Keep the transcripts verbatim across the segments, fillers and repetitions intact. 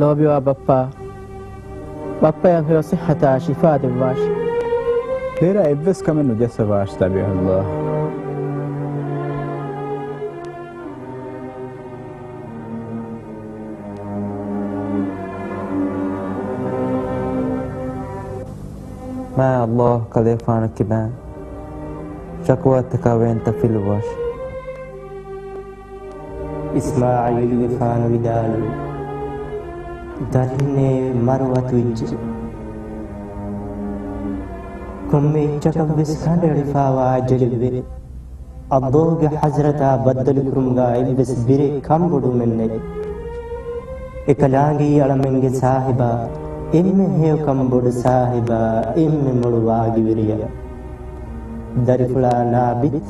ލޯބިވާ ބައްޕާ، ބައްޕަޔަށް ހެޔޮ ސިއްހަތާ ޝިފާ ދެއްވާށި. ދެރަ އެއްވެސް ކަމެއް ނުޖައްސަވާށި ދަބީހުﷲ. މާތް ﷲ ކަލޭފާނު ކިބައިން ޝަކުވާތަކާ ވޭންތައް ފިލުއްވާށި. އިސްމާޢީލުގެފާނު ވިދާޅުވި، ދަރިންނޭ މަރު އަތުވެއްޖެ. ކޮންމެ އެއްޗަކަށްވެސް ކަނޑައެޅިފާވާ އަޖަލެއްވޭ. ﷲގެ ޙަޟްރަތާ ބައްދަލުކުރުމުގަ އެއްވެސް ބިރެއް ކަންބޮޑުވުމެއް ނެތް. އެކަލާނގެއީ އަޅަމެންގެ ސާހިބާ، އެންމެ ހެޔޮކަން ބޮޑު ސާހިބާ، އެންމެ މޮޅު ވާގިވެރިޔާ. ދަރިފުޅާ ނާބިތް،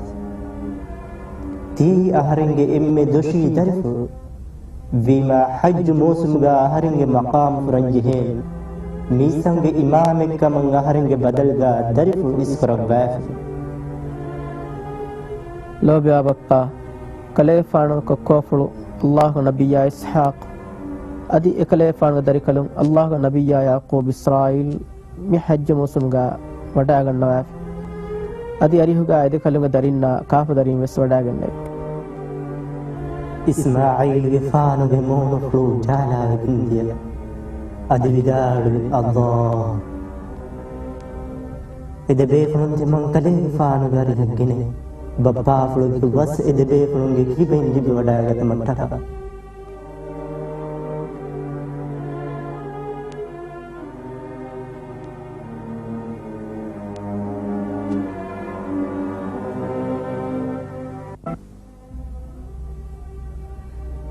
ތިޔައީ އަހަރެންގެ އެންމެ ދޮށީ ދަރިފުޅު. ވީމާ ޙައްޖު މޫސުމުގަ އަހަރެންގެ މަޤާމު ފުރަންޖެހޭނެ. މީސްތަނުގެ އިމާމެއްކަމަށް އަހަރެންގެ ބަދަލުގަ ދަރިފުޅު އިސްކުރައްވާފި. ލޯބިވާ ބައްޕާ، ކަލޭފާނުގެ ކޮއްކޯފުޅު ﷲގެ ނަބިއްޔާ އިސްޙާޤު، އަދި އެކަލޭފާނުގެ ދަރިކަލުން ﷲގެ ނަބިއްޔާ ޔަޢުޤޫބު އިސްރާއީލް މި ޙައްޖު މޫސުމުގަ ވަޑައިގަންނަވާފި. އަދި އަރިހުގަ އެދެކަލުންގެ ދަރިންނާ ކާފަދަރިން ވެސް ވަޑައިގެންނެވި. އިސްމާޢީލުގެފާނުގެ މޫނުފުޅު ޖާލާވެގެން ދިޔަ. އަދި ވިދާޅުވި، ﷲ، އެ ދެބޭފުޅުން ތިމަން ކަލޭގެފާނުގެ އަރިހަށް ގެނެ، ބައްޕާފުޅުގެ ވަސް އެ ދެބޭފުޅުންގެ ކިބައިން ލިބިވަޑައިގަތުމަށްޓަކާ.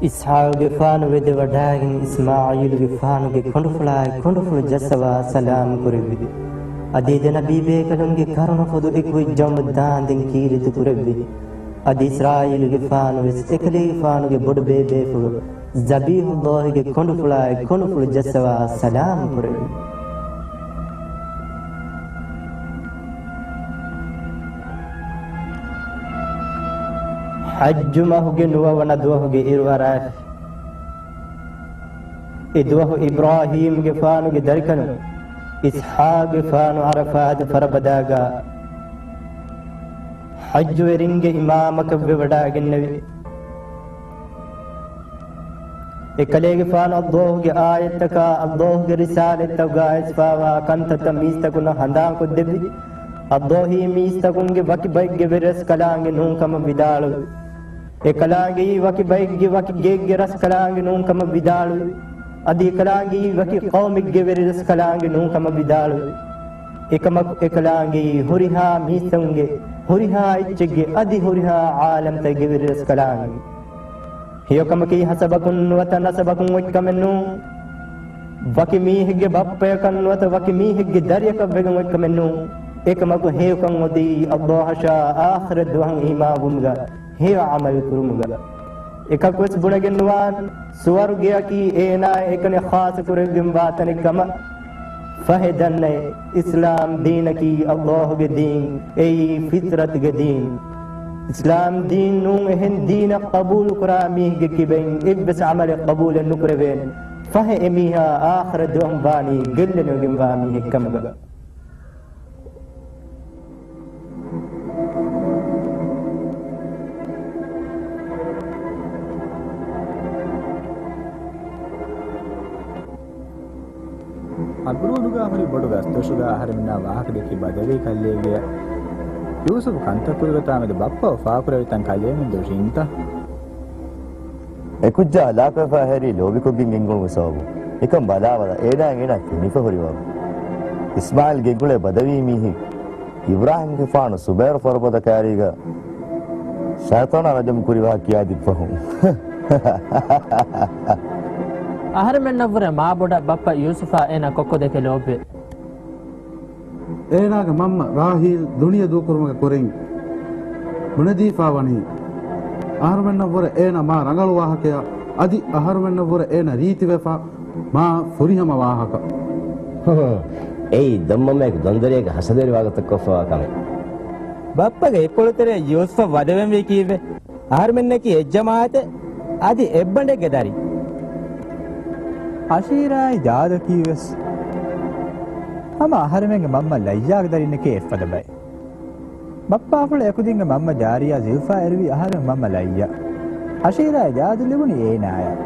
އިސްޙާޤުގެފާނު ވެދެވަޑައިގެން އިސްމާޢީލުގެފާނުގެ ކޮނޑުފުޅާއި ކޮނޑުފުޅު ޖައްސަވާ ސަލާމް ކުރެއްވި. އަދި ދެ ނަބީބޭކަލުންގެ ކަރުނަފޮދު އެކުވެއްޖައުމަށް ދާންދެން ކީރިތި ކުރެއްވި. އަދި އިސްރާއީލުގެފާނު ވެސް އެކަލޭގެފާނުގެ ބޮޑު ބޭބޭފުޅު ޒަބީޙުﷲގެ ކޮނޑުފުޅާއި ކޮނޑުފުޅު ޖައްސަވާ ސަލާމް ކުރެއްވި. ޙައްޖު މަހުގެ ނުވަވަނަ ދުވަހުގެ އިރު އަރާފި. އެ ދުވަހު އިބްރާހީމްގެފާނުގެ ދަރިކަލުން އިސްޙާޤުގެފާނު ޢަރަފާތު ފަރަބަދާގާ ޙައްޖުވެރިންގެ އިމާމަކަށްވެ ވަޑައިގެންނެވި. އެކަލޭގެފާނު ﷲގެ އާޔަތްތަކާ، ﷲގެ ރިސާލަތްތަކުގާ އައިސްފާވާ ކަންތައްތައް މީސްތަކުންނަށް ހަނދާންކޮށްދެއްވި. ﷲ އީ މީސްތަކުންގެ ވަކި ބައެއްގެ ވެރި ރަސްކަލާނގެ ނޫންކަމަށް ވިދާޅުވި. އެކަލާނގެއީ ވަކި ބައެއްގެ ވަކި ގެއެއްގެ ރަސްކަލާނގެ ނޫންކަމަށް ވިދާޅުވި. އަދި އެކަލާނގެއީ ވަކި ޤައުމެއްގެ ވެރި ރަސްކަލާނގެ ނޫންކަމަށް ވިދާޅުވި. އެކަމަކު އެކަލާނގެއީ ހުރިހާ މީސްތަކުންގެ ހުރިހާ އެއްޗެއްގެ އަދި ހުރިހާ ޢާލަމްތަކެއްގެ ވެރި ރަސްކަލާނގެ. ހެޔޮކަމަކީ ހަސަބަކުން ނުވަތަ ނަސަބަކުން އޮތްކަމެއް ނޫން. ވަކި މީހެއްގެ ބައްޕަޔަކަށް ނުވަތަ ވަކި މީހެއްގެ ދަރިޔަކަށް ވެގެން އޮތްކަމެއް ނޫން. އެކަމަކު ހެޔޮކަން އޮތީ ﷲ އަށާ އާޚިރަތް ދުވަހަށް އީމާންވުމުގަ، ހެޔޮ ޢަމަލު ކުރުމުގަ. އެކަކުވެސް ބުނެގެން ނުވާން، ސުވަރުގެއަކީ އޭނާ އެކަނި ޚާއްޞަ ކުރެއްވިންވާ ތަނެއް ކަމަށް. ފަހެ ދަންނައޭ، އިސްލާމް ދީނަކީ ﷲގެ ދީން، އެއީ ފިޠްރަތުގެ ދީން. އިސްލާމް ދީން ނޫން އެހެން ދީނެއް ޤަބޫލުކުރާ މީހެއްގެ ކިބައިން އެއްވެސް ޢަމަލެއް ޤަބޫލެއް ނުކުރެވޭނެ. ފަހެ އެމީހާ އާޚިރަތް ދުވަހުން ވާނީ ގެއްލި ނުވެގެންވާ މީހެއް ކަމުގަ. އަބްރޫދުގާ ހުރި ބޮޑު ގަސްދޮށުގާ އަހަރެމެންނާ ވާހަކަ ދެއްކި ބަދަވީ ކަލޭގެޔަށް ޔޫސުފު ކަންތައް ކުރިގޮތާ މެދު ބައްޕަ އުފާކުރެވިތަން ކަލޭމެން ދޮށީންތަ؟ އެކުއްޖާ ހަލާކުވެފަ ހެރީ ލޯބިކޮށްގެން ގެންގުޅުން ސަބަބުން. އެކަން ބަލާ ބަލާ އޭނާއަށް އޭނާ ފެނިފަ ހުރި ވަގުތު. އިސްމާޢީލް ގެންގުޅޭ ބަދަވީ މީހެއް. އިބްރާހީމްގެފާނު ޒުބައިރު ފަރުބަދަ ކާރީގަ ޝައިޠާނާ ރަޖަމް ކުރި ވާހަކަ ކިޔާދިން ފަހުން. އަހަރެމެންނަށްވުރެ މާބޮޑަށް ބައްޕަ ޔޫސުފާ އޭނާ ކޮއްކޮ ދެކެ ލޯބިވޭ. އޭނާގެ މަންމަ ރާހީލް ދުނިޔެ ދޫކުރުމުގެ ކުރިން ބުނެދީފާ ވަނީ، އަހަރުމެންނަށްވުރެ އޭނާ މާ ރަނގަޅު ވާހަކަޔާ، އަދި އަހަރުމެންނަށްވުރެ އޭނާ ރީތިވެފާ މާ ފުރިހަމަ ވާހަކަ. އެއީ ދޮންމަންމައެކު ދޮންދަރިއެއްގެ ހަސަދަވެރި ވާގޮތަށް ކޮށްފަވާ ކަމެއް. ބައްޕަގެ އެއްކޮޅުތެރެއަށް ޔޫސުފަށް ވަދެވެންވީ ކީއްވެ؟ އަހަރުމެންނަކީ އެއްޖަމާޢަތެއް، އަދި އެއްބަނޑެއްގެ ދަރިން. އަޝީރާއި ޖާދަކީވެސް ހަމަ އަހަރެމެންގެ މަންމަ ލައްޔާގެ ދަރިންނެކޭ އެއްފަދަ ބައެއް. ބައްޕާފުޅު އެކުދިންގެ މަންމަ ޖާރިޔާ ޒިލްފާ އެރުވީ އަހަރެމެން މަންމަ ލައްޔަށް. އަޝީރާއި ޖާދު ލިބުނީ އޭނާޔަށް.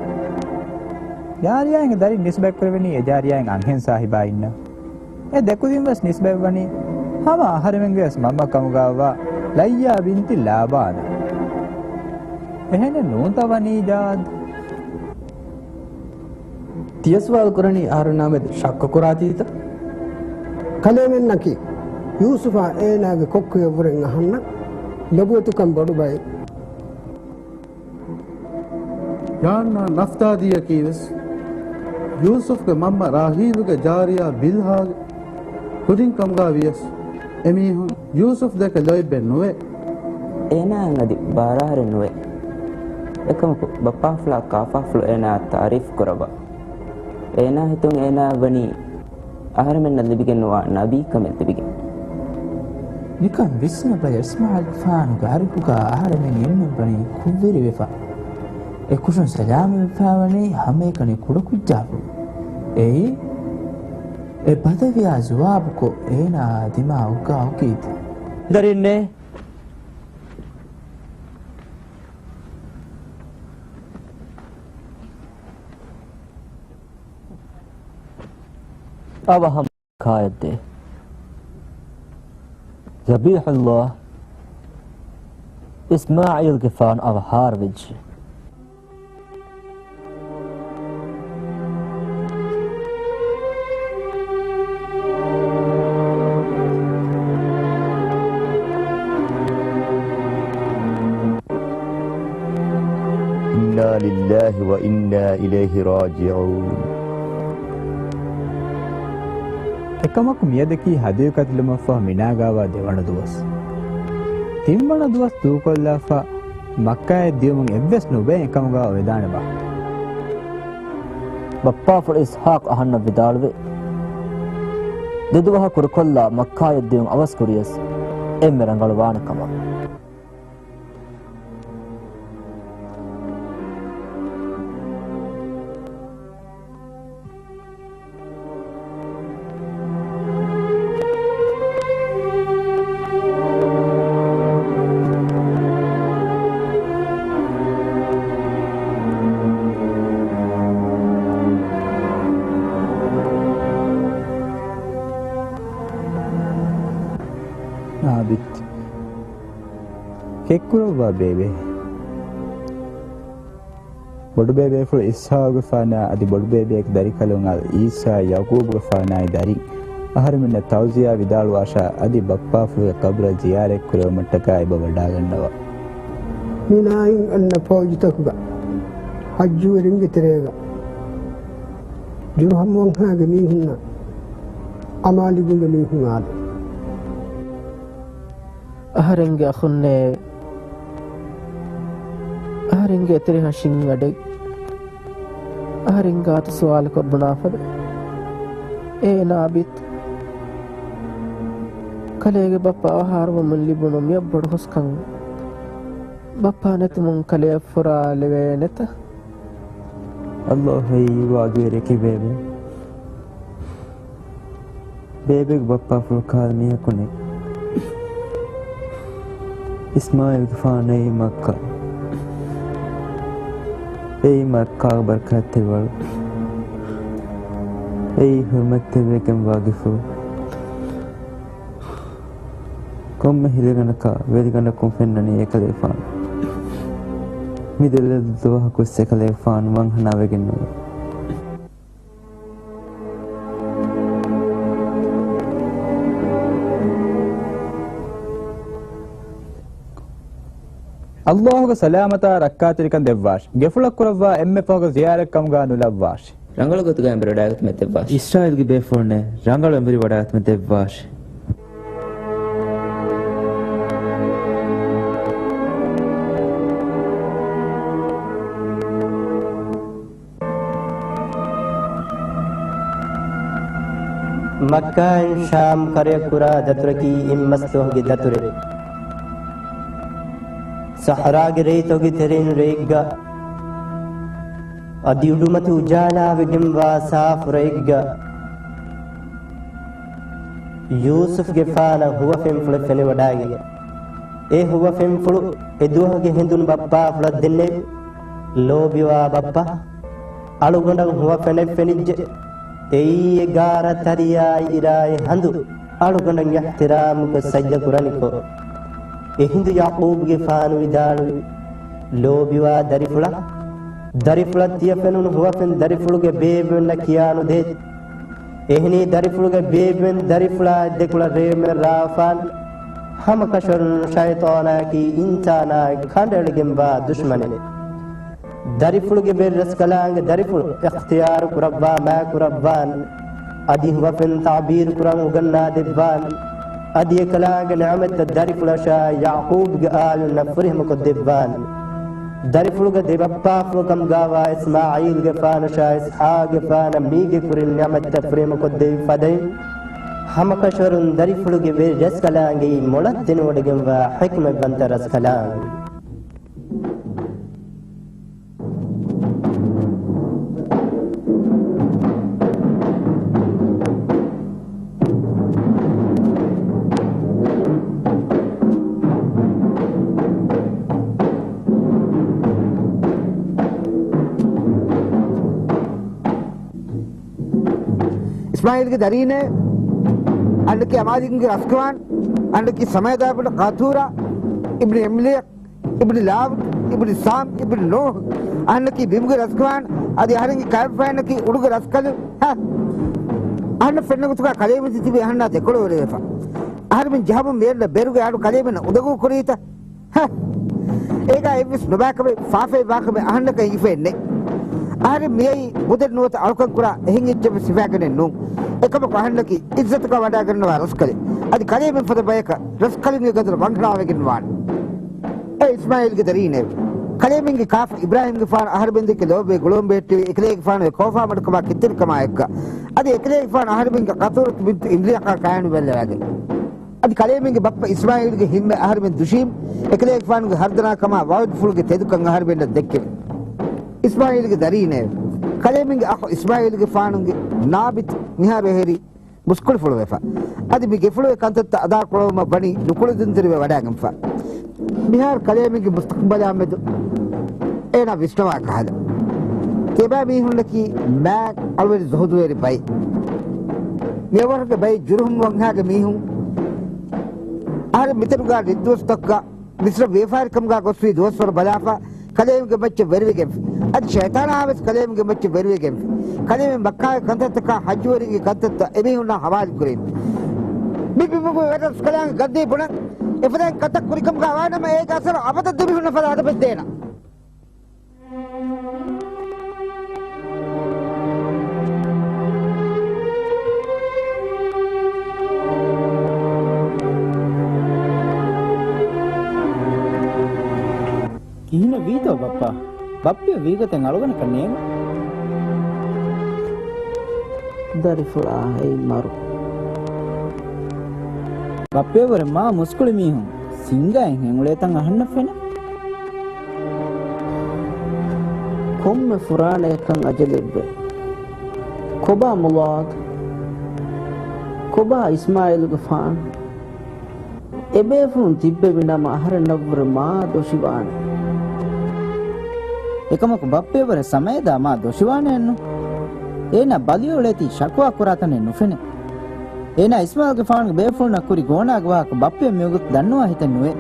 ޖާރިޔާއިންގެ ދަރިން ނިސްބަތްކުރެވެނީ އެ ޖާރިޔާއިން އަންހެން ސާހިބާ އިންނަ. އެ ދެކުދިން ވެސް ނިސްބަތްވަނީ ހަމަ އަހަރެމެންގެ ވެސް މަންމަ ކަމުގާވާ ލައްޔާ ބިންތި ލާބާނަށް. އެހެނެއް ނޫންތަ ވަނީ ޖާދު؟ ތިޔަ ސުވާލު ކުރަނީ އަހަރެންނާމެދު ޝައްކު ކުރާތީތަ؟ ކަލޭމެންނަކީ ޔޫސުފާ އޭނާގެ ކޮއްކޮއަށްވުރެން އަހަންނަށް ލޮބުވެތިކަން ބޮޑު ބައެއް. ޔާންނާ ނަފްތާދީއަކީވެސް ޔޫސުފްގެ މަންމަ ރާހީލުގެ ޖާރިޔާ ބިލްހާގެ ކުދިން ކަމުގާ ވިޔަސް، އެމީހުން ޔޫސުފް ދެކެ ލޯތްބެއް ނުވޭ. އޭނާއަށް އަދި ބާރަ އަހަރެއް ނުވޭ. އެކަމަކު، ބައްޕާފުޅާ ކާފާފުޅު އޭނާއަށް ތާރީފް ކުރައްވާ. އޭނާ ހިތުން އޭނާއަށް ވަނީ އަހަރެމެންނަށް ލިބިގެން ނުވާ ނަބީ ކަމެއް ލިބިގެން. މިކަން ވިސްނަބަލަ، އިސްމާޢީލްގެފާނުގެ އަރިހުގާ އަހަރެމެން އެންމެން ވަނީ ކުށްވެރިވެފަ. އެ ކުށުން ސަލާމަތްވެފާވަނީ ހަމައެކަނި ކުޑަކުއްޖާފުޅު. އެއީ، އެ ބަދަވިޔާ ޒުވާބުކޮށް، އޭނާ ދިމާއަށް އުއްގާ އުކީތީ. ދަރިންނޭ. އަވަހަށް ކާޔަށްދޭ. ޛަބީޙުﷲ، އިސްމާޢީލްގެފާނު އަވަހާރަވެއްޖެ. إنا لله وإنا إليه راجعون. އެކަމަކު މިއަދަކީ ހަދުޔަ ކަތިލުމަށްފަހު މިނާގާވާ ދެވަނަ ދުވަސް. ތިންވަނަ ދުވަސް ދޫކޮށްލާފަ މައްކާއަށް ދިޔުމުން އެއްވެސް ނުބައެއް އެކަމުގާ ވެދާނެބާ؟ ބައްޕާފުޅު އިސްޙާޤު އަހަންނަށް ވިދާޅުވޭ، ދެދުވަހަށް ކުރުކޮށްލާ މައްކާއަށް ދިޔުން އަވަސް ކުރިޔަސް އެންމެ ރަނގަޅު ވާނެ ކަމަށް. ނާބިތް. ކެތްކުރައްވާ ބޭބެ. ބޮޑުބޭބޭފުޅު އިސްޙާޤުގެފާނާ އަދި ބޮޑުބޭބެއަކީ ދަރިކަލުން އަލް އީސާ ޔަޢުޤޫބުގެފާނާއި ދަރިން އަހަރެމެންނަށް ތަޢުޒިޔާ ވިދާޅުވާށާ އަދި ބައްޕާފުޅުގެ ޤަބްރަށް ޒިޔާރަތްކުރެވުމަށްޓަކާ އެބަ ވަޑާގަންނަވާ. މިނާއިން އަންނަ ފައުޖުތަކުގަ ޙައްޖުވެރިންގެ ތެރޭގަ ޖުރުހަމް ވަންހާގެ މީހުންނާ އަމާލިގުގެ މީހުން އާދެ. އަހަރެންގެ އަޚުންނޭވެ! އަހަރެންގެ އެތެރެ ހަށިން އަޑެއް. އަހަރެން ގާތު ސުވާލުކޮށް ބުނާފަދަ. އޭ ނާބިތް! ކަލޭގެ ބައްޕަ އަވަހާރަވަމުން ލިބުނު މިއަށް ބޮޑު ހުސްކަން. ބައްޕާ ނެތުމުން ކަލެއަށް ފުރާ ލެވޭނެތަ؟ ﷲ އެއީ ވާގިވެރިއަކީ ބޭބެ. ބޭބެގެ ބައްޕާފުޅު ކަހަލަ މީހަކު ނެތް. އިސްމާޢީލްގެފާނު އެއީ މައްކާ. އެއީ މައްކާގެ ބަރަކާތްތެރި ވަޅު. އެއީ ޙުރުމަތްތެރިވެގެންވާ ގިފުޅު. ކޮންމެ ހިލިގަނޑަކާ ވެލިގަނޑަކުން ފެންނަނީ އެކަލޭގެފާނު. މި ދެލޮލު ދުވަހަކުވެސް އެކަލޭގެފާނު ވަންހަނާވެގެން ނުވޭ. ﷲ ގެ ސަލާމަތާ ރައްކާތެރިކަން ދެއްވާށި. ގެފުޅަށް ކުރައްވާ އެންމެ ފަހުގެ ޒިޔާރަތް ކަމުގާ ނުލައްވާށި. ރަނގަޅު ގޮތުގައި އެނބުރި ވަޑައިގަތުމަށް ދެއްވާށި. އިސްރާއީލްގެ ބޭފުޅުންނޭ، ރަނގަޅު އެނބުރި ވަޑައިގަތުމަށް ދެއްވާށި. މައްކާއިން ޝާމް ކަރަޔަށް ކުރާ ދަތުރަކީ އިންމަސްދުވަހުގެ ދަތުރެއް. ޞަޙްރާގެ ރޭތޮގެ ތެރެއިން ރެއެއްގަ އަދި އުޑުމަތި އުޖާލާވެގެންވާ ސާފު ރެއެއްގަ ޔޫސުފްގެފާނަށް ހުވަފެންފުޅެއް ފެނިވަޑައިގެން، އެ ހުވަފެންފުޅު އެ ދުވަހުގެ ހެނދުނު ބައްޕާފުޅަށް ދެންނެވި. ލޯބިވާ ބައްޕާ، އަޅުގަނޑަށް ހުވަފެނެއް ފެނިއްޖެ. އެއީ އެ ގާރަ ތަރިޔާއި އިރާއި ހަނދު. އަޅުގަނޑަށް އިޙްތިރާމުކޮށް ސައްޔަ ކުރަނިކޮށް. އެހިނދު ޔަޢުޤޫބުގެފާނު ވިދާޅުވި، ލޯބިވާ ދަރިފުޅާ، ދަރިފުޅަށް ތިޔަ ފެނުނު ހުވަފެން ދަރިފުޅުގެ ބޭބެންނަށް ކިޔާނުދޭ. އެހެނީ ދަރިފުޅުގެ ބޭބެން ދަރިފުޅާ ދެކޮޅަށް ރޭމެއް ރާވާފާނެ. ހަމަކަށަވަރުން ޝައިޠާނާއަކީ އިންސާނާއަށް ކަނޑައެޅިގެންވާ ދުޝްމަނެއް. ދަރިފުޅުގެ ބޭބެ ރަސްކަލާނގެ ދަރިފުޅު އިޚްތިޔާރު ކުރައްވާ މާ ކުރައްވާން. އަދި ހުވަފެން ތަޢުބީރު ކުރަން އުގަންނާ ދެއްވާން. އަދި އެކަލާނގެ ނިޢުމަތްތައް ދަރިފުޅަށާ ޔަޢުޤޫބުގެ އާލުންނަށް ފުރިހަމަކޮށް ދެއްވާން. ދަރިފުޅުގެ ދެބައްޕާފުޅު ކަމުގާވާ އިސްމާޢީލްގެފާނަށާ އިސްޙާޤުގެފާނަށް މީގެ ކުރިން ނިޢުމަތްތައް ފުރިހަމަކޮށްދެވި ފަދައިން، ހަމަކަށަވަރުން ދަރިފުޅުގެ ބޭބެ ރަސްކަލާނގެއީ މޮޅަށް ދެނެވޮޑިގެންވާ ޙިކްމަތްވަންތަ ރަސްކަލާނގެ. އިސްމާޢީލްގެ ދަރީންނޭ، އަންނަކީ އަމާލިކުގެ ރަސްކަލާނގެ، އަންނަކީ ސަމައިދާ ބުނަ ޤާތޫރާ، އިބްނި އިމްލިޔަ، އިބްނި ލާވުދު، އިބްނި ސާމް، އިބްނި ނޫޙު، އަންނަކީ ބިމުގެ ރަސްކަލާނގެ، އަދި އަހަރެންގެ ކައިފައިންނަކީ އުޑުގެ ރަސްކަލު. ހަ؟ އަހަންނަށް ފެންނަ ގޮތުގަ ކަލޭމެން ތިބީ އަހަންނާ ދެކޮޅު އޮރިވެފަ. އަހަރެމެން ޖަހަމުން މިއަންނަ ބޭރުގެ އަޑު ކަލޭމެންނަށް އުނދަގޫ ކުރީތަ؟ ހަ؟ އޭގަ އެއްވެސް ނުބައިކަމެއް، ފާފައެއް ވާކަމެއް އަހަންނަކަށް އެނގިފައެއް ނެތް. އަހަރެން މިއައީ ބުދެއް ނުވަތަ އަޅުކަން ކުރާ އެހެން އެއްޗެއް ވެސް ހިފާގެނެއް ނޫން. އެކަމަކު އަހަންނަކީ އިއްޒަތުގަ ވަޑައިގަންނަވާ ރަސްކަލެއް. އަދި ކަލޭމެން ފަދަ ބަޔަކަށް ރަސްކަލުންގެ ގަދަރު ވަންހަޅާވެގެން ވާނެ. އޭ އިސްމާޢީލްގެ ދަރީންނޭ. ކަލޭމެންގެ ކާފަ އިބްރާހީމްގެފާނު އަހަރެމެންދެކެ ލޯބިވެ ގުޅުން ބެހެއްޓެވި އެކަލޭގެފާނުގެ ކޯފާމަޑުކަމާ ކެތްތެރިކަމާ އެއްގަ. އަދި އެކަލޭގެފާނު އަހަރެމެންގެ ޤަތޫރަތު ބިންތު އިމްރިޔަކާ ކާނުވެލަވާގެން. އަދި ކަލޭމެންގެ ބައްޕަ އިސްމާޢީލްގެ ހިތްމަތް އަހަރެމެން ދުށީމް އެކަލޭގެފާނުގެ ހަރުދަނާކަމާ ވަޢުދުފުޅުގެ ތެދުކަން އަހަރެމެންނަށް ދެއްކެވި. އިސްމާޢީލްގެ ދަރީންނޭ. ކަލޭމެންގެ އަޚު އިސްމާޢީލްގެފާނުގެ ނާބިތު މިހާރު އެހެރީ މުސްކުޅިފުޅުވެފަ. އަދި މި ގެފުޅުގެ ކަންތައްތައް އަދާކުރައްވުމަށް ވަނީ ނުކުޅެދުންތެރިވެ ވަޑައިގެންފަ. މިހާރު ކަލޭމެންގެ މުސްތަޤްބަލާމެދު އޭނާ ވިސްނަވާ ކަހަލަ. ތިޔަބައިމީހުންނަކީ މާތް އަޅުވެރި ޒުހުދުވެރި ބައެއް. މިއަވަހަށްގެ ބައެއް ޖުރުހުން ވަންހާގެ މީހުން އަހަރެން މިތަނުގާ ރިއްދުވަސްތަކުގަ މިސްރަ ވިޔަފާރިކަމުގާ ގޮސްވީ ދުވަސްވަރު ބަލާފަ، ކަލޭމެންގެ މައްޗަށް ވެރިވެގެންފި. އަދި ޝައިޠާނާ ވެސް ކަލޭމެންގެ މައްޗަށް ވެރިވެގެންފި. ކަލޭމެން މައްކާގެ ކަންތައްތަކާ ޙައްޖުވެރިންގެ ކަންތައްތައް އެމީހުންނާ ހަވާލުކުރެވިފި. މި ބިމުގެ ވެރިރަސްކަލާނގެ ގައްދީ ބުނަން އެފަދައިން ކަންތައް ކުރިކަމުގާ ވާނަމަ، އޭގެ އަސަރު އަބަދަށް ދެމިހުންނަ ފަދަ އަދަބެއް ދޭނަން. ކިހިނެއް ވީތޯ ބައްޕާ؟ ބައްޕިއަށް ވީގޮތެއް އަޅުގަނޑަކަށް ނޭނގު. ދަރިފުޅާ އެއީ މަރު. ބައްޕައަށްވުރެ މާ މުސްކުޅި މީހުން ސިންގާއިން ހެނގުޅޭތަން އަހަންނަށް ފެނޭ. ކޮންމެ ފުރާނައަކަށް އަޖަލެއްވޭ. ކޮބާ މުލާދު؟ ކޮބާ އިސްމާޢީލުގެފާނު؟ އެބޭފުޅުން ތިއްބެވިނަމަ އަހަރެންނަށްވުރެ މާ ދޮށިވާނެ. އެކަމަކު ބައްޕައަށްވުރެ ސަމައެދާ މާ ދޮށިވާނެއެއްނު. އޭނާ ބަލިއުޅޭތީ ޝަކުވާ ކުރާތަނެއް ނުފެނޭ. އޭނާ އިސްމާޢީލްގެފާނުގެ ބޭފުޅުންނަށް ކުރި ގޯނާގެ ވާހަކަ ބައްޕައަށް މިވަގުތު ދަންނަވާ ހިތެއް ނުވޭ.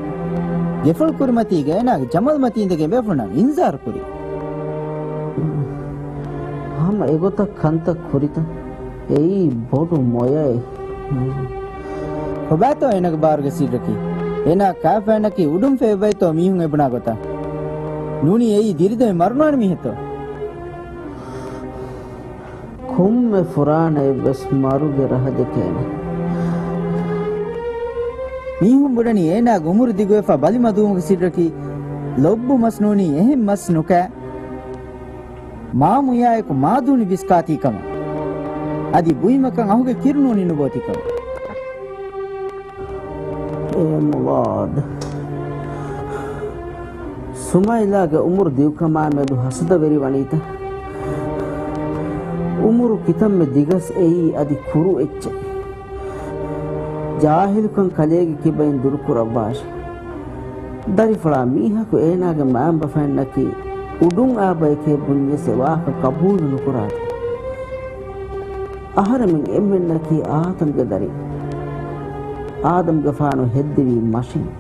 ގެފުޅު ކުރިމަތީގަ އޭނާގެ ޖަމަލުމަތީ އިނދެގެން ބޭފުޅުންނަށް އިންޒާރު ކުރި. ހަމަ އެގޮތަށް ކަންތައް ކުރިތަ؟ އެއީ ބޮޑު މޮޔައެއް. ކޮބާތޯ އޭނާގެ ބާރުގެ ސިއްރަކީ؟ އޭނާ ކާފައިންނަކީ އުޑުން ފޭބައިތޯ މީހުން އެބުނާ ގޮތަށް؟ ނޫނީ އެއީ ދިރިދޮވި މަރުނުވާނެ މީހެއްތޯ؟ ކޮންމެ ފުރާނައެއްވެސް މަރުގެ ރަހަ ދެކޭނެ. މީހުން ބުނަނީ އޭނާގެ އުމުރު ދިގުވެފަ ބަލި މަދުވުމުގެ ސިއްރަކީ ލޮއްބު މަސް ނޫނީ އެހެން މަސް ނުކާ، މާ މުޔާއެކު މާދޫނި ބިސްކާތީ ކަމަށް. އަދި ބުއިމަކަށް އަހުގެ ކިރު ނޫނީ ނުބޯތީ ކަމަށް. އޭ މުލާދު. ސުމައިލާގެ އުމުރު ދިގުކަމާމެދު ހަސަދަވެރި ވަނީތަ؟ އުމުރު ކިތަންމެ ދިގަސް އެއީ އަދި ކުރު އެއްޗެއް. ޖާހިލުކަން ކަލޭގެ ކިބައިން ދުރުކުރައްވާށި. ދަރިފުޅާ މީހަކު އޭނާގެ މައިންބަފައިންނަކީ އުޑުން އާ ބައެކޭ ބުންޏަސް އެ ވާހަކަ ޤަބޫލު ނުކުރާތި. އަހަރެމެން އެންމެންނަކީ އާދަމްގެ ދަރިން. އާދަމްގެފާނު ހެއްދެވީ މަށިން.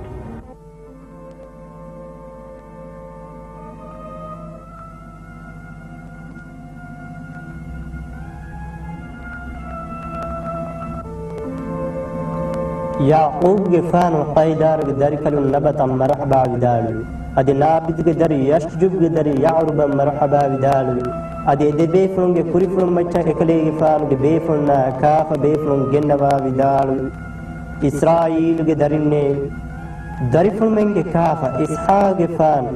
ޔަޢުޤޫބުގެފާނު ޤައިދާރުގެ ދަރިކަލުން ނަބަތަށް މަރުޙަބާ ވިދާޅުވި. އަދި ނާބިތުގެ ދަރި ޔަޝްޖުބްގެ ދަރި ޔަޢުރުބަށް މަރުޙަބާ ވިދާޅުވި. އަދި އެ ދެ ބޭފުޅުންގެ ކުރިފުޅުން މައްޗަށް އެކަލޭގެފާނުގެ ބޭފުޅުންނާ ކާފަ ބޭފުޅުން ގެންނަވާ ވިދާޅުވި. އިސްރާއީލުގެ ދަރިންނޭ! ދަރިފުޅުމެންގެ ކާފަ އިސްޙާޤުގެފާނު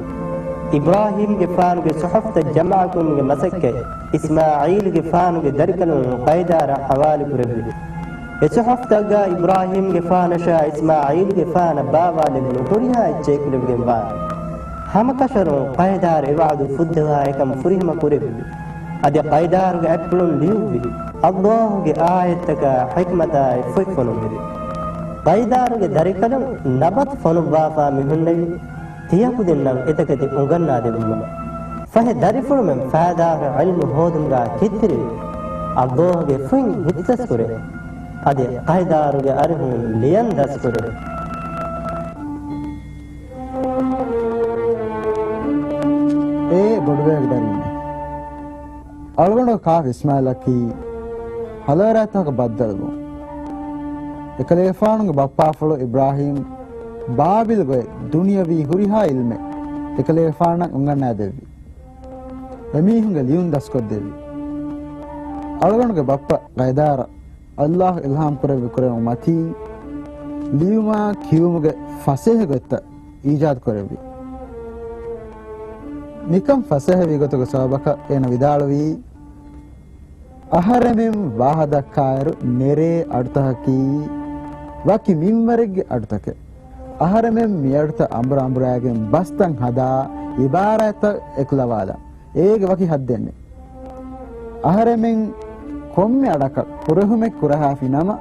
އިބްރާހީމްގެފާނުގެ ޞުޙުފުތައް ޖަމާކުރުމުގެ މަސައްކަތް އިސްމާޢީލުގެފާނުގެ ދަރިކަލުން ޤައިދާރަށް ޙަވާލުކުރެއްވި. އެ ޞުޙުފުތަކުގަ އިބްރާހީމްގެފާނަށާ އިސްމާޢީލުގެފާނަށް ބާވާލެވުނު ހުރިހާ އެއްޗެއް ކުރެވިގެންވާނެ. ހަމަކަށަވަރުން ޤައިދާރު އެ ވަޢުދު ފުއްދަވާ އެކަން ފުރިހަމަ ކުރެއްވި. އަދި ޤައިދާރުގެ އަތްޕުޅުން ލިޔުއްވި. ﷲ ގެ އާޔަތްތަކާ ޙިކްމަތާއި ފޮތްފުޅުން ހެދި. ޤައިދާރުގެ ދަރިކަލުން ނަބަތު ފޮނުއްވާފާ މި ހުންނެވި ތިޔަކުދިންނަށް އެތަކެތި އުނގަންނާދެވުމަށް. ފަހެ ދަރިފުޅުމެން ފައިދާރު ޢިލްމު ހޯދުމުގާ ކެތްތެރިވެ، ﷲ ގެ ފޮތް ހިތްދަސްކުރޭ. އަދި ޤައިދާރުގެ އަރިހުން ލިޔަން ދަސްކުރޭ. އޭ ބޮޑުބޭގެ ދަރިންނޭ! އަޅުގަނޑު ކާފަ އިސްމާޢީލަކީ ހަލަވަރާތަކަށް ބައްދަލުވުން. އެކަލޭގެފާނުގެ ބައްޕާފުޅު އިބްރާހީމް ބާބިލް ގޮތް ދުނިޔަވީ ހުރިހާ ޢިލްމެއް އެކަލޭގެފާނަށް އުނގަންނާދެއްވި. އެމީހުންގެ ލިޔުން ދަސްކޮށްދެއްވި. އަޅުގަނޑުގެ ބައްޕަ ޤައިދާރަށް ﷲ އިލްހާމް ކުރެއްވި ކުރެވުން މަތީން ލިޔުމާ ކިޔުމުގެ ފަސޭހަ ގޮތްތައް އީޖާދު ކުރެއްވި. މިކަން ފަސޭހަވި ގޮތުގެ ސަބަބަކަށް އޭނަ ވިދާޅުވީ، އަހަރެމެން ވާހަ ދައްކާއިރު ނެރޭ އަޑުތަކަކީ ވަކި މިންވަރެއްގެ އަޑުތަކެއް. އަހަރެމެން މިއަޑުތައް އަނބުރާ އަނބުރާގެން ބަސްތައް ހަދާ އިބާރާތްތައް އެކުލަވާލާ. އޭގެ ވަކި ހައްދެއް ނެތް. އަހަރެމެން ކޮންމެ އަޑަކަށް ފުރެހުމެއް ކުރަހާފި ނަމަ،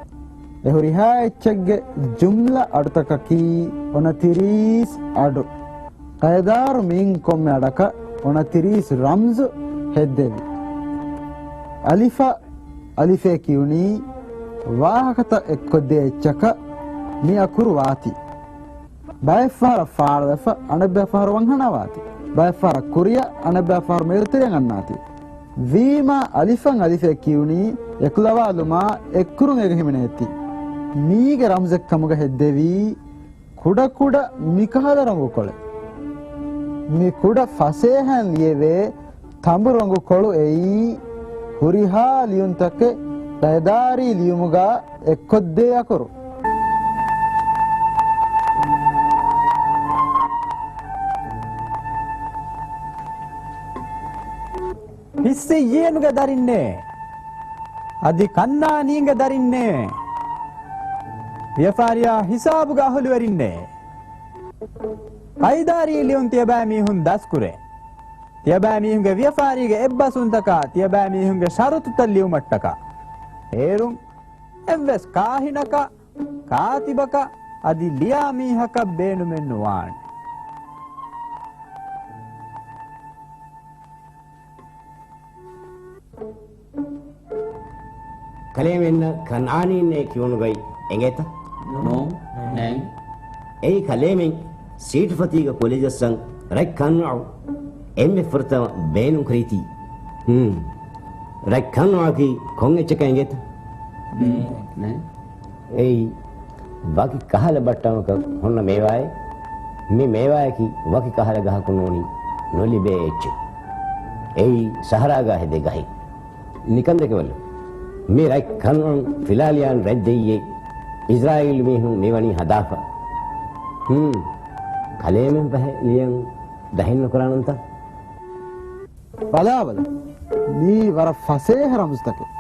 އެ ހުރިހާ އެއްޗެއްގެ ޖުމްލަ އަޑުތަކަކީ އޮނަތިރީސް އަޑު. ޤައިދާރު މިއިން ކޮންމެ އަޑަކަށް އޮނަތިރީސް ރަމްޒު ހެއްދެވި. އަލިފަށް އަލިފޭ ކިޔުނީ ވާހަކަތައް އެއްކޮށްދޭ އެއްޗަކަށް މި އަކުރު ވާތީ. ބައެއްފަހަރަށް ފާޅުވެފަ، އަނެއްބައިފަހަރު ވަންހަނާ ވާތީ. ބައެއްފަހަރަށް ކުރިއަށް، އަނެއްބައިފަހަރު މެދުތެރެއަށް އަންނާތީ. ވީމާ އަލިފަށް އަލިފޭ ކިޔުނީ އެކުލަވާލުމާ އެއްކުރުން އޭގެ ހިމެނޭތީ. މީގެ ރަމްޒެއްކަމުގަ ހެއްދެވީ ކުޑަކުޑަ މިކަހަލަ ރޮނގުކޮޅެއް. މި ކުޑަ ފަސޭހައިން ލިޔެވޭ ތަނބު ރޮނގުކޮޅު އެއީ ހުރިހާ ލިޔުންތަކެއް ޤައިދާރީ ލިޔުމުގަ އެއްކޮށްދޭ އަކުރު. ހިއްސިއްޔީނުގެ ދަރިންނޭ! އަދި ކަންނާނީންގެ ދަރިންނޭ! ވިޔަފާރިޔާ ހިސާބުގެ އަހުލުވެރިންނޭ! ޤައިދާރީ ލިޔުން ތިޔަބައިމީހުން ދަސްކުރޭ. ތިޔަބައިމީހުންގެ ވިޔަފާރީގެ އެއްބަސްވުންތަކާ ތިޔަބައިމީހުންގެ ޝަރުތުތައް ލިޔުމަށްޓަކާ. އޭރުން އެއްވެސް ކާހިނަކަށް، ކާތިބަކަށް އަދި ލިޔާ މީހަކަށް ބޭނުމެއް ނުވާނެ. ކަލޭމެންނަށް ކަންއާނީންނޭ ކިޔުނުގައި އެނގޭތަ؟ ނޫން، ނެތް. އެއީ ކަލޭމެން ސީޓުފަތީގަ ކުލަޖައްސަން ރަތް ކަންވައު އެންމެ ފުރަތަމަ ބޭނުންކުރީތީ. ހުން. ރަތް ކަންވައަކީ ކޮން އެއްޗަކަށް އެނގޭތަ؟ ނޫން، ނެތް. އެއީ ވަކި ކަހަލަ ބައްޓަމަކަށް ހުންނަ މޭވާއެއް. މި މޭވާއަކީ ވަކި ކަހަލަ ގަހަކުން ނޫނީ ނުލިބޭ އެއްޗެއް. އެއީ ސަހަރާގާ ހެދޭ ގަހެއް. ނިކަން ދެކެބަލަ. މި ރަތް ކަންވަން ފިލާލިޔާން ރަތް ދެއްޔޭ. އިސްރާއީލު މީހުން މިވަނީ ހަދާފަ. ހުން. ކަލޭމެން ފަހެ ލިޔަން ދަހެއް ނުކުރާނަންތަ؟ ބަލާބަލަ. މީ ވަރަށް ފަސޭހަ ރަމްޒުތަކެއް.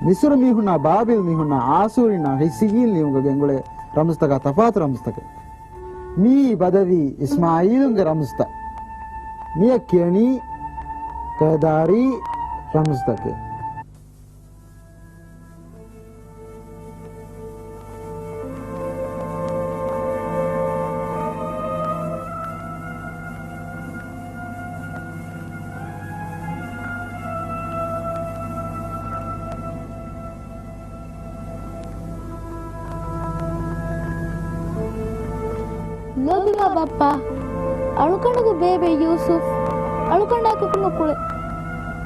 މިސުރު މީހުންނާ ބާބިލް މީހުންނާ އާސޫރީންނާ ހިއްސިއްޔީން ލިޔުމުގަ ގެންގުޅޭ ރަމްޒުތަކާ ތަފާތު ރަމްޒުތަކެއް. މީ ބަދަވީ އިސްމާއީލުންގެ ރަމްޒުތައް. މިއަށް ކިޔަނީ ޤައިދާރީ ރަމްޒުތަކެއް. ލޯބިވާ ބައްޕާ، އަޅުގަނޑުގެ ބޭބެ ޔޫސުފް އަޅުގަނޑާ ކުކު ނުކުޅެ.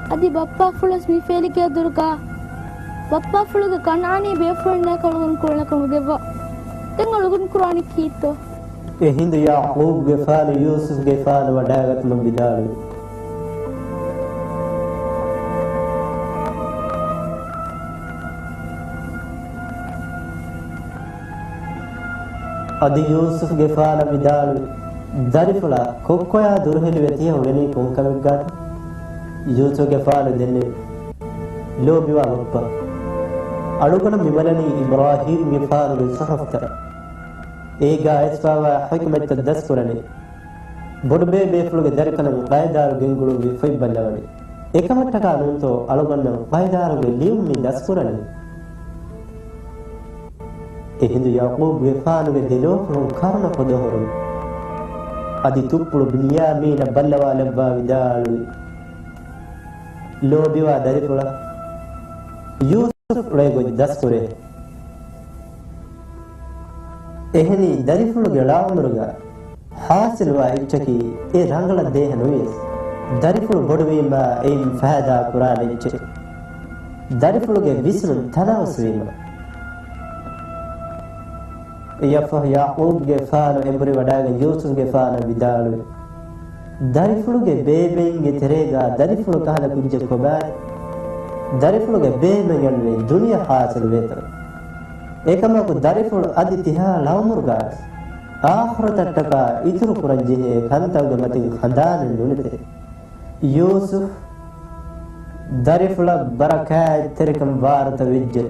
އަދި ބައްޕާފުޅަސް މި ފޭލިގެ ދުރުގަ ބައްޕާފުޅުގެ ކަންއާނީ ބޭފުޅުންނާ އަޅުގަނޑު ކުޅެނަކަން ނުދެއްވާ. ދެން އަޅުގަނޑު ކުރާނީ ކީއްތޯ؟ އެހިނދު ޔަޢުޤޫބުގެފާނު ޔޫސުފްގެފާނު ވަޑާގަތުމަށް ވިދާޅުވި. އަދި ޔޫސުފްގެފާނަށް ވިދާޅުވި، ދަރިފުޅާ ކޮއްކޮޔާ ދުރުހެލިވެ ތިޔަ އުޅެނީ ކޮންކަމެއްގާތަ؟ ޔޫސުފްގެފާނު ދެންނެވި، ލޯބިވާ ބައްޕާ، އަޅުގަނޑު މިބަލަނީ އިބްރާހީމްގެފާނުގެ ޞުޙުފްތައް. އޭގާ އައިސްފާވާ ޙިކްމަތްތައް ދަސްކުރަނީ. ބޮޑުބޭބޭފުޅުގެ ދަރިކަލުން ޤައިދާރު ގެންގުޅުއްވި ފޮތް ބައްލަވަނީ. އެކަމަށްޓަކާ ނޫންތޯ އަޅުގަނޑު ޤައިދާރުގެ ލިޔުން މި ދަސްކުރަނީ؟ އެހިނދު ޔަޢުޤޫބުގެފާނުގެ ދެލޯފުޅުން ކަރުނަ ފުދަހުރުން. އަދި ތުއްޕުޅު ބިންޔާމީނަށް ބައްލަވާލައްވާ ވިދާޅުވި، ލޯބިވާ ދަރިފުޅާ، ޔޫސުފް އުޅޭ ގޮތް ދަސްކުރޭ. އެހެނީ ދަރިފުޅުގެ ޅައުމުރުގަ ޙާޞިލުވާ އެއްޗަކީ އެ ރަނގަޅަށް ދޭހަ ނުވިޔަސް، ދަރިފުޅު ބޮޑުވީމާ އެއިން ފައިދާ ކުރާނެ އެއްޗެއް. ދަރިފުޅުގެ ވިސްނުން ތަނަވަސްވީމަ. އެއަށްފަހު ޔަޢުޤޫބުގެފާނު އެނބުރި ވަޑާގެން ޔޫސުފްގެފާނަށް ވިދާޅުވި، ދަރިފުޅުގެ ބޭބެއިންގެ ތެރޭގާ ދަރިފުޅު ކަހަލަ ކުއްޖެއް ކޮބާތަ؟ ދަރިފުޅުގެ ބޭބެ ގެންނެވި ދުނިޔެ ޙާޞިލުވޭތޯ؟ އެކަމަކު ދަރިފުޅު އަދި ތިހާ ޅައުމުރުގާވެސް އާޚިރަތަށްޓަކާ އިތުރު ކުރަން ޖެހޭ ކަންތައްގެ މަތިން ހަނދާނެއް ނުނެތޭ. ޔޫސުފް، ދަރިފުޅަށް ބަރަކާތްތެރިކަން ވާރުތަ ވެއްޖެ.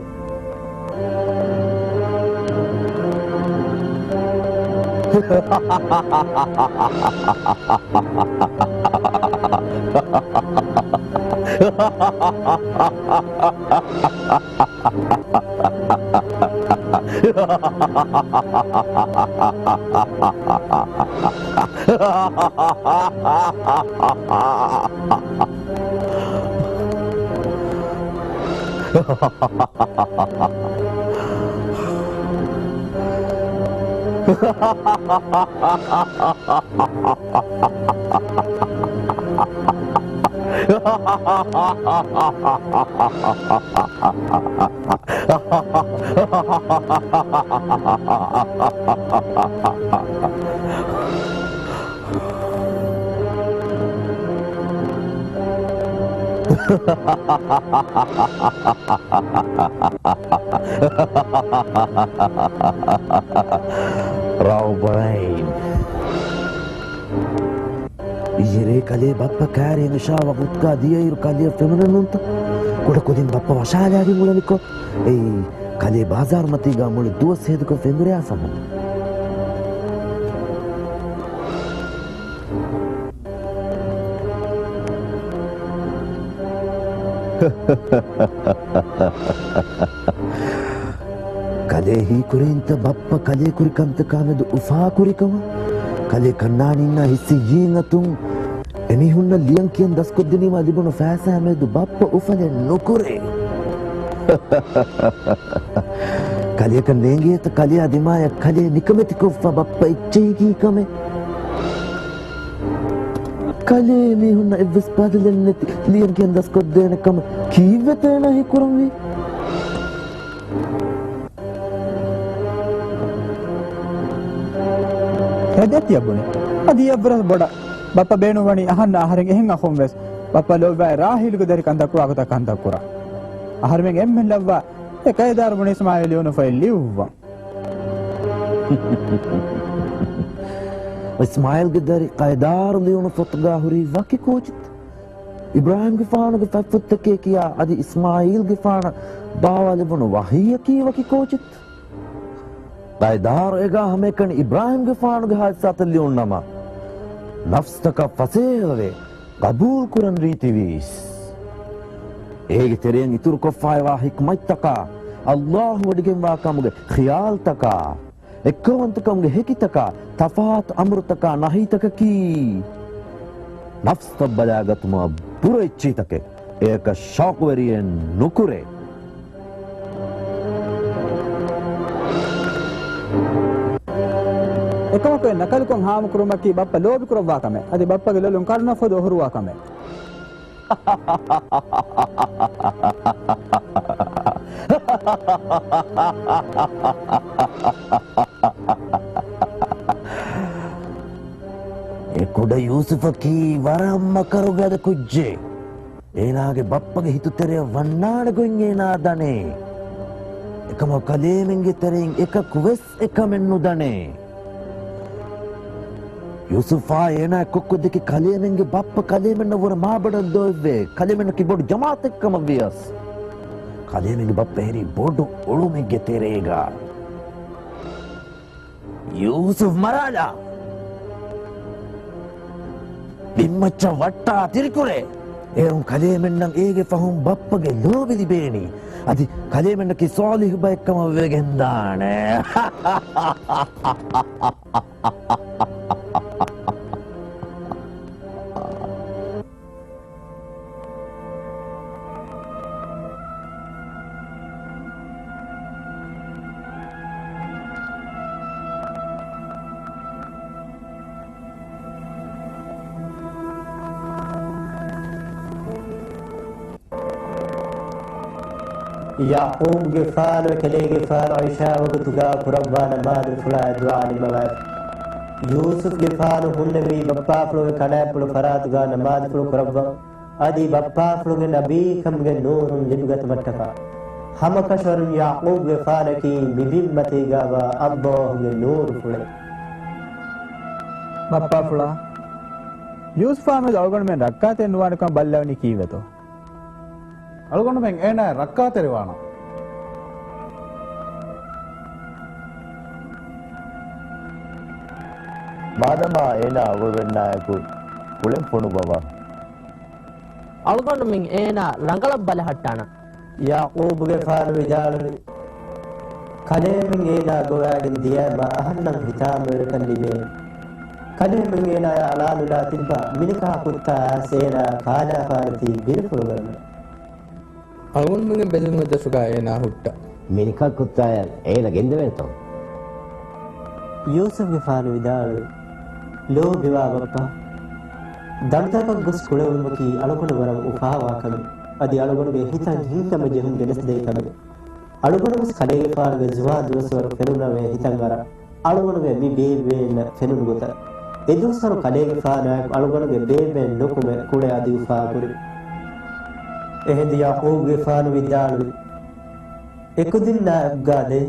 ރައުބައިން. އިއްޔެ ރޭ ކަލޭ ބައްޕަ ކާރި އިންޝާ ވަގުތުގަ ދިޔައިރު ކަލެއަށް ފެނުނެއްނޫންތަ؟ ކުޑަކުދިން ބައްޕަ ވަށާލާގެން އުޅެނިކޮށް، އެއީ ކަލޭ ބާޒާރުމަތީގަ މުޅި ދުވަސް ހޭދަކޮށް ފެންވަރެއާ ފަހުން. ކަލޭ ހީކުރީންތަ ބައްޕަ ކަލޭ ކުރި ކަންތަކާމެދު އުފާ ކުރިކަމަށް؟ ކަލޭ ކަންނާނީންނާ ހިއްސިއްޔީން އަތުން އެމީހުންނަށް ލިޔަން ކިޔަން ދަސްކޮށްދިނީމާ ލިބުނު ފައިސާމެދު ބައްޕަ އުފަލެއް ނުކުރޭ. ކަލެއަކަށް ނޭނގޭތަ ކަލެއާ ދިމާޔަށް ކަލޭ ނިކަމެތިކޮށްފަ ބައްޕަ އެއްޗެހި ކީކަމެއް؟ ކަލޭ މީހުންނަށް އެއްވެސް ބަދަލެއް ނެތި ލިޔަން ކިޔަން ދަސްކޮށްދޭނެ ކަމަށް ކީއްވެތަ އޭނާ ހީކުރަންވީ؟ އެ ދެތިޔަ ބުނި. އަދި އެއަށްވުރެސް ބޮޑަށް. ބައްޕަ ބޭނުންވަނީ އަހަންނަށް އަހަރެން އެހެން އަޚުން ވެސް. ބައްޕަ ލޯބިވާ ރާހިލުގެ ދަރި ކަންތައް ކުރާ ގޮތަށް ކަންތައް ކުރާ. އަހަރެމެން އެންމެން ލައްވާ އެ ކައިދާރު ބުނި އިސްމާއީލް ލިޔުނު ފޮތް ލިޔުއްވަން. އިސްމާއީލްގެ ދަރި ކައިދާރު ލިޔުނު ފޮތުގާ ހުރީ ވަކި ކޯޗެއް؟ އިބްރާހީމްގެފާނުގެ ފަތްފުށްތަކޭ ކިޔާ އަދި އިސްމާއީލްގެފާނަށް ބާވާލެވުނު ވަޙީއަކީ ވަކި ކޯޗެއް؟ ކައިދާރު އޭގާ ހަމައެކަނި އިބްރާހީމްގެފާނުގެ ހާދިސާތައް ލިޔުން ނަމަ، ނަފްސްތަކަށް ފަސޭހަވެ، ޤަބޫލުކުރަން ރީތިވީސް. އޭގެ ތެރެއިން އިތުރުކޮށްފައިވާ ޙިކްމަތްތަކާ، ﷲ ވޮޑިގެންވާ ކަމުގެ ޚިޔާލްތަކާ، އެއްކައުވަންތަކަމުގެ ހެކިތަކާ، ތަފާތު އަމުރުތަކާ ނަހީތަކަކީ، ނަފްސްތައް ބަލާގަތުމަށް ބުރަ އެއްޗިހިތަކެއް. އެޔަކަށް ޝައުޤުވެރިއެއް ނުކުރޭ. އެކަމަކު އެ ނަކަލުކޮށް ހާމަކުރުމަކީ ބައްޕަ ލޯބިކުރައްވާ ކަމެއް. އަދި ބައްޕަގެ ލޮލުން ކަރުނަ ފޮދު އޮހޮރުވާ ކަމެއް. އެ ކުޑަ ޔޫސުފަކީ ވަރަށް މަކަރުގަދަ ކުއްޖެއް. އޭނާގެ ބައްޕަގެ ހިތުތެރެއަށް ވަންނާނެ ގޮތް އޭނާ ދަނޭ. އެކަމަކު ކަލޭމެންގެ ތެރެއިން އެކަކު ވެސް އެކަމެއް ނުދަނޭ. ޔޫސުފާ އޭނާ ކޮއްކޮ ދެކެ ކަލޭމެންގެ ބައްޕަ ކަލޭމެންނަށް ވުރެ މާބޮޑަށް ދޯއެވެ. ކަލޭމެންނަކީ ބޮޑު ޖަމާއަތެއް ކަމަށް ވިޔަސް، ކަލޭމެންގެ ބައްޕަ އެރީ ބޮޑު އުޅުމެއްގެ ތެރޭގަ. ޔޫސުފް މަރާލާ! ބިންމައްޗަށް ވައްޓާ ތިރިކުރޭ! އޭރުން ކަލޭމެންނަށް އޭގެ ފަހުން ބައްޕަގެ ލޯބި ލިބޭނީ. އަދި ކަލޭމެންނަކީ ޞާލިޙު ބައެއް ކަމަށް ވެގެންދާނެ. ޔަޢުޤޫބުގެފާނު އެކަލޭގެފާނު ޢިޝާ ވަގުތުގަ ކުރައްވާ ނަމާދުފުޅާ ދުޢާ ނިންމަވައިފި. ޔޫސުފްގެފާނު ހުންނެވީ ބައްޕާފުޅުގެ ކަނާތްޕުޅު ފަރާތުގަ ނަމާދުފުޅު ކުރައްވަން. އަދި ބައްޕާފުޅުގެ ނަބީކަމުގެ ނޫރުން ލިބިގަތުމަށްޓަކާ ހަމަކަށަވަރުން ޔަޢުޤޫބުގެފާނަކީ މި ބިންމަތީގައިވާ ﷲ ގެ ނޫރުފުޅެއް. ބައްޕާފުޅާ، ޔޫސުފާމެދު އަޅުގަނޑުމެން ރައްކާތެރި ނުވާނެކަން ބައްލަވަނީ ކީއްވެތޯ؟ އަޅުގަނޑުމެން އޭނާއަށް ރައްކާތެރިވާނަން. މާދަމާ އޭނާ އަޅުގަނޑުމެންނާއެކު ކުޅެން ފޮނުއްވަވާ. އަޅުގަނޑުމެން އޭނާ ރަނގަޅަށް ބަލަހައްޓާނަން. ޔަޢުޤޫބުގެފާނު ވިދާޅުވި، ކަލޭމެން އޭނާ ގޮވައިގެން ދިޔައިމަ އަހަންނަށް ހިތާމަވެރިކަން ލިބޭނެ. ކަލޭމެން އޭނާޔާ އަޅާލުލާ ތިއްބާ މިނިކާ ކުއްތާ އައިސް އޭނާ ކާލާފާނެތީ ބިރުފުޅުގަންނަ. އަޅުގަނޑުމެންގެ ބެލުމުގެ ދަށުގަ އޭނާ ހުއްޓަ. މިނިކާ ކުއްތާޔަށް އޭނާ ގެންދެވޭތޯ؟ ޔޫސުފްގެފާނު ވިދާޅުވި، ލޯބިވާ ބައްޕާ، ދަނޑުތަކަށް ގޮސް ކުޅެވުމަކީ އަޅުގަނޑު ވަރަށް އުފާވާ ކަމެއް. އަދި އަޅުގަނޑުގެ ހިތަށް ހިތްހަމަޖެހުން ގެނެސްދޭ ކަމެއް. އަޅުގަނޑުވެސް ކަލޭގެފާނުގެ ޒުވާން ދުވަސްވަރު ފެނުނަމޭ ހިތަށް އަރާ، އަޅުގަނޑުގެ މި ބޭބެއިންނަށް ފެނުނު ގޮތަށް. އެދުވަސްވަރު ކަލޭގެފާނާއެކު އަޅުގަނޑުގެ ބޭބެއިން ނުކުމެ ކުޅެ އަދި އުފާކުރި. އެހިނދު ޔަޢުޤޫބުގެފާނު ވިދާޅުވި، އެކުދިންނާއެކުގަ ދެ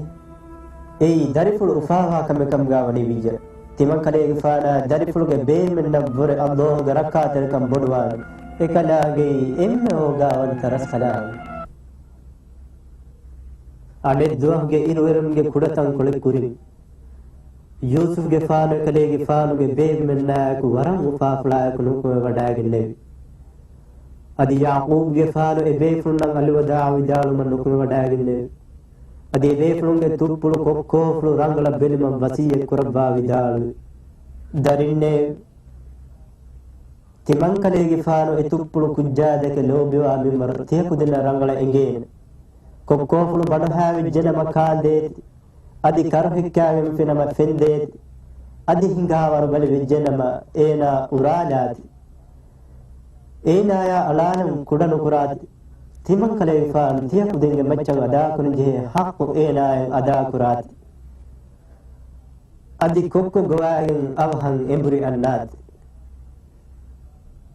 އެއީ ދަރިފުޅު އުފާވާ ކަމެއް ކަމުގަ ވަނީ ވިއްޔަ. ތިމަންކަލޭގެފާނާ ދަރިފުޅުގެ ބޭބެއްނަށްވުރެ ﷲ ގެ ރައްކާތެރިކަން ބޮޑުވާނެ. އެކަލާނގެއީ އެންމެ އޯގާވަންތަ ރަސްކަލާނގެ. އަނެއް ދުވަހުގެ އިރުއެރުމުގެ ކުޑަތަންކޮޅެއް ކުރިން، ޔޫސުފްގެފާނު އެކަލޭގެފާނުގެ ބޭބެމެންނާއެކު ވަރަށް އުފާފުޅާއެކު ނުކުމެވަޑައިގެންނެވި. އަދި ޔަޢުޤޫބުގެފާނު އެބޭފުޅުންނަށް އަލްވަދާޢު ވިދާޅުވުމަށް ނުކުމެވަޑައިގެންނެވި. އަދި އެބޭފުޅުންގެ ތުއްޕުޅު ކޮއްކޯފުޅު ރަނގަޅަށް ބެލުމަށް ވަޞިއްޔަތް ކުރައްވާ ވިދާޅުވި. ދަރިންނޭ! ތިމަންކަލޭގެފާނު އެ ތުއްޕުޅު ކުއްޖާ ދެކެ ލޯބިވާ މިންވަރު ތިޔަ ކުދިންނަށް ރަނގަޅަށް އެނގޭނެ. ކޮއްކޯފުޅު ބަނޑުހާވެއްޖެނަމަ ކާންދޭތި. އަދި ކަރު ހެއްކާގެންފިނަމަ ފެންދޭތި. އަދި ހިނގާވަރު ބަލި ވެއްޖެނަމަ އޭނާ އުރާލާތި. އޭނާޔާ އަޅާލަން ކުޑަނުކުރާތި. ތިމަންކަލޭގެފާނު ތިޔަ ކުދިންގެ މައްޗަށް އަދާކުރަންޖެހޭ ޙައްޤު އޭނާއަށް އަދާކުރާތި. އަދި ކޮއްކޮ ގޮވާގެން އަވަހަށް އެނބުރި އަންނާތި.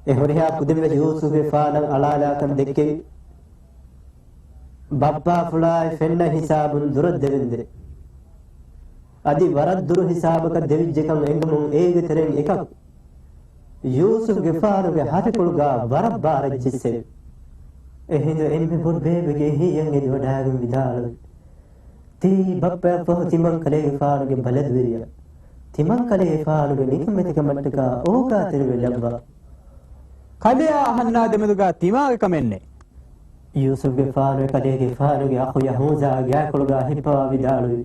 އެ ހުރިހާ ކުދިންވެސް ޔޫސުފްގެފާނަށް އަޅާލާކަން ދެއްކެވި. ބައްޕާފުޅާއި ފެންނަ ހިސާބުން ދުރަށް ދެވެންދެ. އަދި ވަރަށް ދުރު ހިސާބަކަށް ދެވިއްޖެކަން އެނގުމުން އޭގެ ތެރެއިން އެކަކު ޔޫސުފްގެފާނުގެ ހަށިކޮޅުގަ ވަރަށް ބާރަށް ޖެއްސެވި. އެހިނދު އެންމެ ބޮޑު ބޭބެގެ އެހީއަށް އެދިވަޑައިގެން ވިދާޅުވި. ތީ ބައްޕަޔަށްފަހު ތިމަންކަލޭގެފާނުގެ ބަލަދުވެރިޔާ. ތިމަންކަލޭގެފާނުގެ ނިކަމެތިކަމަށްޓަކާ އޯގާތެރިވެ ލައްވާ. ކަލެއާ އަހަންނާ ދެމެދުގަ ތިމާގެ ކަމެއްނެއް. ޔޫސުފްގެފާނު އެކަލޭގެފާނުގެ އަޚު ޔަހޫޒާ ގާތްކޮޅުގަ ހިއްޕަވާ ވިދާޅުވި.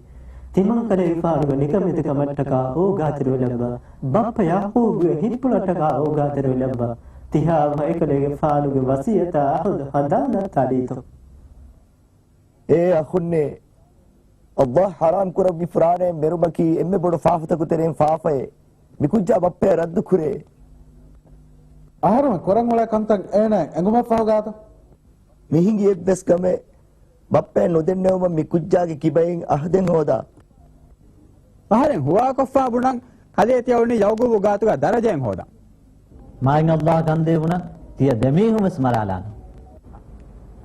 ތިމަންކަލޭގެފާނުގެ ނިކަމެތިކަމަށްޓަކާ އޯގާތެރިވެ ލައްވާ. ބައްޕަ ޔަޢުޤޫބުގެ ހިތްޕުޅަށްޓަކާ އޯގާތެރިވެ ލައްވާ. ތިހާ އަވަހަށް އެކަލޭގެފާނުގެ ވަޞިއްޔަތާ އަހުދު ހަނދާން ނައްތާލީތޯ؟ އޭ އަޚުންނޭ، އައްލާހް ޙަރާމް ކުރެއްވި ފުރާނައެއް މެރުމަކީ އެންމެ ބޮޑު ފާފަތަކުގެ ތެރެއިން ފާފައެއް. މިކުއްޖާ ބައްޕަޔަށް ރައްދު ކުރޭ. އަހަރުމެން ކުރަން އުޅޭ ކަންތައް އޭނައަށް އެނގުމަށް ފަހު ގާތަ؟ މި ހިނގި އެއްވެސް ކަމެއް ބައްޕަޔަށް ނުދެންނެވުމަށް މި ކުއްޖާގެ ކިބައިން އަހްދެއް ހޯދާ. އަހަރެން ހުވާކޮށްފާ ބުނަން ކަލޭ ތިޔަ އުޅުނީ ޔަޢުޤޫބު ގާތުގަ ދަރަޖައެއް ހޯދަން. މާތް އައްލާހް ކަންދޭ ބުނަން ތިޔަ ދެމީހުން ވެސް މަރާލާނެ.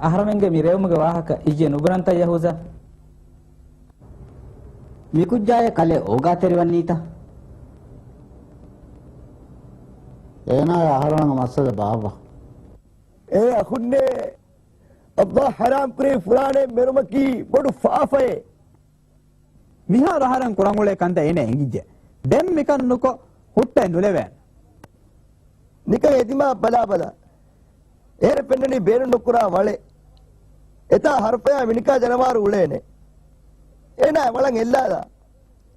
އަހަރެމެންގެ މި ރޭވުމުގެ ވާހަކަ އިއްޔެ ނުބުނަންތަ ޔަހޫޒާ؟ މިކުއްޖާއޭ ކަލޭ އޯގާތެރިވަނީތަ؟ އޭނާއާ އަހަރުމެންގެ މައްސަލަ ބާއްވާ. އޭ އަޚުންނޭ، އައްލާހް ޙަރާމް ކުރެއްވި ފުރާނައެއް މެރުމަކީ ބޮޑު ފާފައެއް. މިހާރު އަހަރެން ކުރަން އުޅޭ ކަންތައް އޭނަ އެނގިއްޖެ. ދެން މިކަން ނުކޮށް ހުއްޓައެއް ނުލެވޭނެ. ނިކަން އެދިމާ ބަލާބަލަ. އޭރަށް ފެންނަނީ ބޭނުން ނުކުރާ ވަޅެއް. އެތާ ހަރުފަޔާ މިނިކާ ޖަނަވާރު އުޅޭނެ. އޭނާ ވަޅަށް އެއްލާލާ.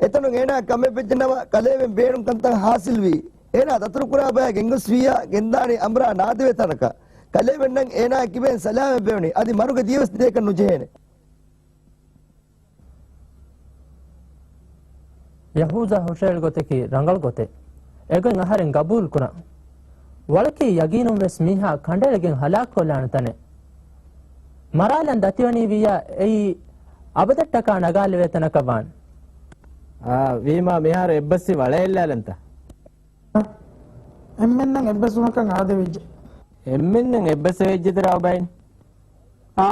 އެތަނުން އޭނާ ކަމެއް ވެއްޖެނަމަ ކަލޭމެން ބޭނުން ކަންތައް ހާސިލްވީ. އޭނާ ދަތުރު ކުރާ ބަޔަށް ގެންގޮސްވިއްޔާ ގެންދާނީ އަނބުރާ ނާދެވޭ ތަނަކަށް. ކަލޭމެންނަށް އޭނާ ކިބައިން ސަލާމަތްވެވަނީ. އަދި މަރުގެ ދިޔަވެސް ދޭކަށް ނުޖެހޭނެ. ޔަހޫޒާ ހުށައެޅި ގޮތަކީ ރަނގަޅު ގޮތެއް. އެގޮތް އަހަރެން ގަބޫލު ކުރަން. ވަޅަކީ ޔަގީނުން ވެސް މީހާ ކަނޑައެޅިގެން ހަލާކުކޮށްލާނެ ތަނެއް. މަރާލަން ދަތިވަނީ ވިއްޔާ އެއީ އަބަދަށްޓަކާ ނަގާލެވޭ ތަނަކަށް ވާނެ. އާ، ވީމާ މިހާރު އެއްބަސްވި ވަޅަށް އެއްލާލަންތަ؟ އެންމެންނަށް އެއްބަސްވުމަކަށް އާދެވިއްޖެ. އެންމެންނަށް އެއްބަސް ވެއްޖެތެރެ އަބައިން. އާ.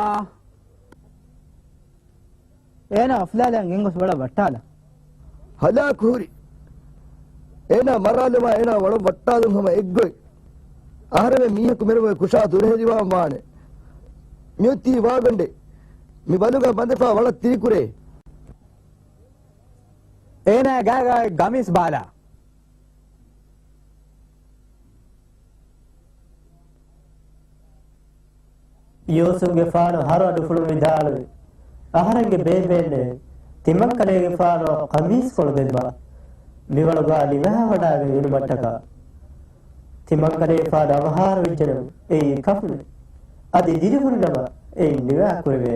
އޭނާ އަފްލާލައަށް ގެންގޮސް ވަޅަށް ވައްޓާލަ. ހަލާކު ހުރި. އޭނާ މަރާލުމާ އޭނާ ވަޅަށް ވައްޓާލުން ހަމަ އެއްގޮތް. އަހަރެމެން މީހަކު މެރުމުގެ ކުށާ ދުރެހެލިވާން ވާނެ. މިއޮތީ ވާގަނޑެއް. މި ބަލުގަ ބަނދެފާ ވަޅަށް ތިރިކުރޭ. އޭނާ ގާގާ ގަމީސް ބާލާ. ޔޫސުފްގެފާނު ހަރު އަޑުފުޅު ވިދާޅުވި، އަހަރެންގެ ބޭބޭންނޭ ތިމަންކަލޭގެފާނު ޤަމީސްކޮޅު ދެއްވާ، މިވަޅުގާ ނިވާވަޑާގެން އިނުމަށްޓަކާ. ތިމަންކަލޭގެފާނު އަވަހާރަވެއްޖެނަމަ އެއީ ކަފުނެއް. އަދި ދިރިހުރިނަމަ އެއިން ނިވާކުރެވޭ.